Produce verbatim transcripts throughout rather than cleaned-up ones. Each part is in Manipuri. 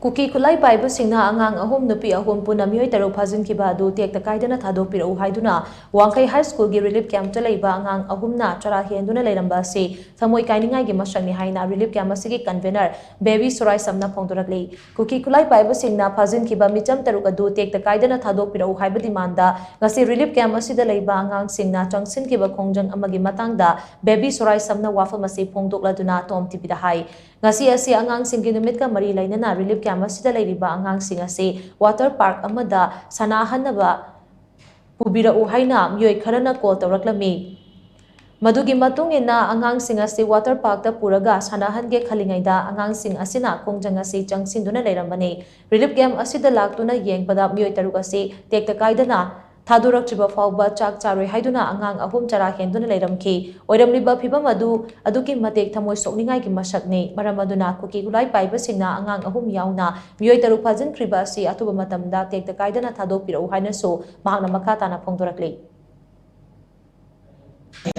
ꯀꯨꯀꯤ ꯈꯨꯠꯂꯥꯏ ꯄꯥꯏꯕꯁꯤꯡꯅ ꯑꯉꯥꯡ ꯑꯍꯨꯝ, ꯅꯨꯄꯤ ꯑꯍꯨꯝ, ꯄꯨꯟꯅ ꯃꯤꯑꯣꯏ ꯇꯔꯨꯛ ꯐꯥꯖꯤꯟꯈꯤꯕ ꯑꯗꯨ ꯇꯦꯛꯇ ꯀꯥꯏꯗꯅ ꯊꯥꯗꯣꯛꯄꯤꯔꯛꯎ ꯍꯥꯏꯗꯨꯅ ꯋꯥꯡꯈꯩ ꯍꯥꯏ ꯁ꯭ꯀꯨꯜꯒꯤ ꯔꯤꯂꯤꯐ ꯀꯦꯝꯞꯇ ꯂꯩꯕ ꯑꯉꯥꯡ ꯑꯍꯨꯝꯅ ꯆꯔꯥ ꯍꯦꯟꯗꯨꯅ ꯂꯩꯔꯝꯕ ꯑꯁꯤ ꯊꯃꯣꯏ ꯀꯥꯏꯅꯤꯡꯉꯥꯏꯒꯤ ꯃꯁꯛꯅꯤ ꯍꯥꯏꯅ ꯔꯤꯂꯤꯐ ꯀꯦꯝꯞ ꯑꯁꯤꯒꯤ ꯀꯟꯚꯦꯅꯔ ꯕꯦꯕꯤ ꯁꯣꯔꯥꯏꯁꯝꯅ ꯐꯣꯡꯗꯣꯔꯛꯂꯤ꯫ ꯀꯨꯀꯤ ꯈꯨꯠꯂꯥꯏ ꯄꯥꯏꯕꯁꯤꯡꯅ ꯐꯥꯖꯤꯟꯈꯤꯕ ꯃꯤꯆꯝ ꯇꯔꯨꯛ ꯑꯗꯨ ꯇꯦꯛꯇ ꯀꯥꯏꯗꯅ ꯊꯥꯗꯣꯛꯄꯤꯔꯛꯎ ꯍꯥꯏꯕ ꯗꯤꯃꯥꯟꯗ ꯉꯁꯤ ꯔꯤꯂꯤꯐ ꯀꯦꯝꯞ ꯑꯁꯤꯗ ꯂꯩꯕ ꯑꯉꯥꯡꯁꯤꯡꯅ ꯆꯪꯁꯤꯟꯈꯤꯕ ꯈꯣꯡꯖꯪ ꯑꯃꯒꯤ ꯃꯇꯥꯡꯗ ꯕꯦꯕꯤ ꯁꯣꯔꯥꯏꯁꯝꯅ ꯋꯥꯐꯝ ꯑꯁꯤ ꯐꯣꯡꯗꯣꯛꯂꯗꯨꯅ ꯇꯣꯝ ꯇꯤꯚꯤꯗ ꯍꯥꯏ꯫ ꯉꯁꯤ ꯑꯁꯤ ꯑꯉꯥꯡꯁꯤꯡꯒꯤ ꯅꯨꯃꯤꯠꯀ ꯃꯔꯤ ꯂꯩꯅꯅ ꯔꯤꯂꯤꯐ ꯀꯦꯝꯞ ꯑꯁꯤꯗ ꯂꯩꯔꯤꯕ ꯑꯉꯥꯡꯁꯤꯡ ꯑꯁꯤ ꯋꯥꯇꯔ ꯄꯥꯔꯛ ꯑꯃꯗ ꯁꯥꯟꯅꯍꯟꯅꯕ ꯄꯨꯕꯤꯔꯛꯎ ꯍꯥꯏꯅ ꯃꯤꯑꯣꯏ ꯈꯔꯅ ꯀꯣꯜ ꯇꯧꯔꯛꯂꯝꯃꯤ꯫ ꯃꯗꯨꯒꯤ ꯃꯇꯨꯡ ꯏꯟꯅ ꯑꯉꯥꯡꯁꯤꯡ ꯑꯁꯤ ꯋꯥꯇꯔ ꯄꯥꯔꯛꯇ ꯄꯨꯔꯒ ꯁꯥꯟꯅꯍꯟꯒꯦ ꯈꯜꯂꯤꯉꯩꯗ ꯑꯉꯥꯡꯁꯤꯡ ꯑꯁꯤꯅ ꯈꯣꯡꯖꯪ ꯑꯁꯤ ꯆꯪꯁꯤꯟꯗꯨꯅ ꯂꯩꯔꯝꯕꯅꯤ꯫ ꯔꯤꯂꯤꯐ ꯀꯦꯝꯞ ꯑꯁꯤꯗ ꯂꯥꯛꯇꯨꯅ ꯌꯦꯡꯕꯗ ꯃꯤꯑꯣꯏ ꯇꯔꯨꯛ ꯑꯁꯤ ꯇꯦꯛꯇ ꯀꯥꯏꯗꯅ ꯊꯥꯗꯣꯔꯛꯇ꯭ꯔꯤꯕ ꯐꯥꯎꯕ ꯆꯥꯛ ꯆꯥꯔꯣꯏ ꯍꯥꯏꯗꯨꯅ ꯑꯉꯥꯡ ꯑꯍꯨꯝ ꯆꯔꯥ ꯍꯦꯟꯗꯨꯅ ꯂꯩꯔꯝꯈꯤ꯫ ꯑꯣꯏꯔꯝꯂꯤꯕ ꯐꯤꯚꯝ ꯑꯗꯨ ꯑꯗꯨꯛꯀꯤ ꯃꯇꯤꯛ ꯊꯃꯣꯏ ꯁꯣꯛꯅꯤꯡꯉꯥꯏꯒꯤ ꯃꯁꯛꯅꯤ꯫ ꯃꯔꯝ ꯑꯗꯨꯅ ꯀꯨꯀꯤ ꯈꯨꯠꯂꯥꯏ ꯄꯥꯏꯕꯁꯤꯡꯅ ꯑꯉꯥꯡ ꯑꯍꯨꯝ ꯌꯥꯎꯅ ꯃꯤꯑꯣꯏ ꯇꯔꯨꯛ ꯐꯥꯖꯤꯟꯈ꯭ꯔꯤꯕ ꯑꯁꯤ ꯑꯊꯨꯕ ꯃꯇꯝꯗ ꯇꯦꯛꯇ ꯀꯥꯏꯗꯅ ꯊꯥꯗꯣꯛꯄꯤꯔꯛꯎ ꯍꯥꯏꯅꯁꯨ ꯃꯍꯥꯛꯅ ꯃꯈꯥ ꯇꯥꯅ ꯐꯣꯡꯗꯣꯔꯛꯂꯤ꯫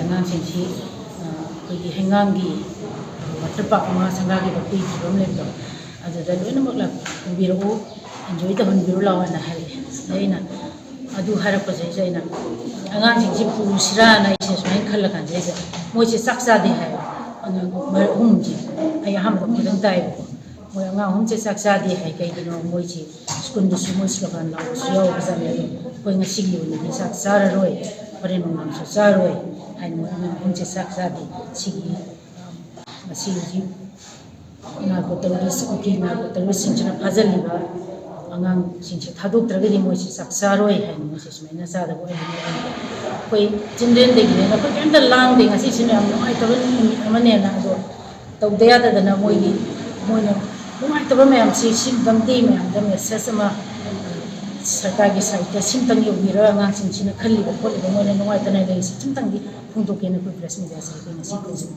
ꯑꯉꯥꯡꯁꯤꯡꯁꯤ, ꯑ, ꯑꯩꯈꯣꯏꯒꯤ ꯍꯩꯉꯥꯡꯒꯤ ꯋꯥꯇꯔ ꯄꯥꯔꯛ ꯑꯃ ꯁꯪꯒꯥꯈꯤꯕ ꯀꯨꯏꯗ꯭ꯔꯤꯕ ꯑꯃ ꯂꯩꯕꯗꯣ, ꯑꯗꯨꯗ ꯂꯣꯏꯅꯃꯛ ꯂꯥꯛ-, ꯄꯨꯕꯤꯔꯛꯎ, ꯑꯦꯟꯖꯣꯏ ꯇꯧꯍꯟꯕꯤꯔꯨ ꯂꯥꯛꯑꯣꯅ ꯍꯥꯏꯔꯛꯑꯦ꯫ ꯁꯤꯗ ꯑꯩꯅ ꯑꯗꯨ ꯍꯥꯏꯔꯛꯄꯁꯤꯗꯩꯁꯤꯗ ꯑꯩꯅ ꯑꯉꯥꯡꯁꯤꯡꯁꯤ ꯄꯨꯁꯤꯔꯥꯅ ꯑꯩꯁꯦ ꯁꯨꯃꯥꯏꯅ ꯈꯜꯂ ꯀꯥꯟꯁꯤꯗꯩꯗ ꯃꯣꯏꯁꯦ ꯆꯥꯛ ꯆꯥꯗꯦ ꯍꯥꯏꯌꯦꯕ꯫ ꯑꯉꯥꯡ ꯃꯔꯤ ꯑꯍꯨꯝꯁꯦ ꯑꯩ ꯑꯍꯥꯟꯕꯗ ꯈꯣꯏꯗꯪ ꯇꯥꯏꯌꯦꯕꯀꯣ꯫ ꯃꯣꯏ ꯑꯉꯥꯡ ꯑꯍꯨꯝꯁꯦ ꯆꯥꯛ ꯆꯥꯗꯦ ꯍꯥꯏ꯫ ꯀꯩꯒꯤꯅꯣ? ꯃꯣꯏꯁꯤ ꯁ꯭ꯀꯨꯜꯗꯁꯨ ꯃꯣꯏ ꯁ꯭ꯂꯣꯒꯥꯟ ꯂꯥꯎꯕꯁꯨ ꯌꯥꯎꯕꯖꯥꯠꯅꯤ꯫ ꯑꯗꯣ ꯑꯩꯈꯣꯏ ꯉꯁꯤꯒꯤ ꯑꯣꯏꯅꯗꯤ ꯆꯥꯛ ꯆꯥꯔꯔꯣꯏ, ꯍꯣꯔꯦꯟ ꯅꯨꯡꯗꯥꯡꯁꯨ ꯆꯥꯔꯣꯏ ꯍꯥꯏꯅ ꯃꯣꯏ ꯑꯉꯥꯡ ꯑꯍꯨꯝꯁꯦ ꯆꯥꯛ ꯆꯥꯗꯦ꯫ ꯁꯤꯒꯤ, ꯑ, ꯉꯁꯤ ꯍꯧꯖꯤꯛ ꯅꯥꯔꯀꯣ ꯇꯦꯔꯣꯔꯤꯁ, ꯀꯨꯀꯤ ꯅꯥꯔꯀꯣ ꯇꯦꯔꯣꯔꯤꯁꯁꯤꯡꯁꯤꯅ ꯐꯥꯖꯤꯜꯂꯤꯕ ꯑꯉꯥꯡꯁꯤꯡꯁꯦ ꯊꯥꯗꯣꯛꯇ꯭ꯔꯒꯗꯤ ꯃꯣꯏꯁꯦ ꯆꯥꯛ ꯆꯥꯔꯣꯏ ꯍꯥꯏꯅ ꯃꯣꯏꯁꯦ ꯁꯨꯃꯥꯏꯅ ꯆꯥꯗꯕ ꯑꯣꯏꯍꯜꯂꯤ꯫ ꯑꯩꯈꯣꯏ ꯆꯤꯜꯗ꯭ꯔꯦꯟꯗꯒꯤꯅꯦꯅ ꯑꯩꯈꯣꯏ ꯀꯔꯤꯝꯇ ꯂꯥꯡꯗꯦ꯫ ꯉꯁꯤꯁꯤꯅ ꯌꯥꯝ ꯅꯨꯡꯉꯥꯏꯇꯕ ꯅꯨꯃꯤꯠ ꯑꯃꯅꯦꯅ꯫ ꯑꯗꯣ ꯇꯧꯗ ꯌꯥꯗꯗꯅ ꯃꯣꯏꯒꯤ, ꯃꯣꯏꯅ ꯅꯨꯡꯉꯥꯏꯇꯕ ꯃꯌꯥꯝꯁꯤ, ꯁꯤ ꯅꯝꯗꯦ ꯃꯌꯥꯝꯗ ꯃꯦꯁꯦꯖ ꯑꯃ ꯁꯔꯀꯥꯔꯒꯤ ꯁꯥꯏꯠꯇ ꯁꯤꯝꯇꯪ ꯌꯧꯕꯤꯔꯒ ꯑꯉꯥꯡꯁꯤꯡꯁꯤꯅ ꯈꯜꯂꯤꯕ ꯈꯣꯠꯂꯤꯕ ꯃꯣꯏꯅ ꯅꯨꯡꯉꯥꯏꯇꯅ ꯂꯩꯔꯤꯁꯤ ꯁꯤꯝꯇꯪꯗꯤ ꯐꯣꯡꯗꯣꯛꯀꯦꯅ ꯑꯩꯈꯣꯏ ꯄ꯭ꯔꯦꯁ ꯃꯤꯗꯤꯌꯥꯁꯦ ꯑꯩꯈꯣꯏ ꯉꯁꯤ ꯀꯧꯖꯩ꯫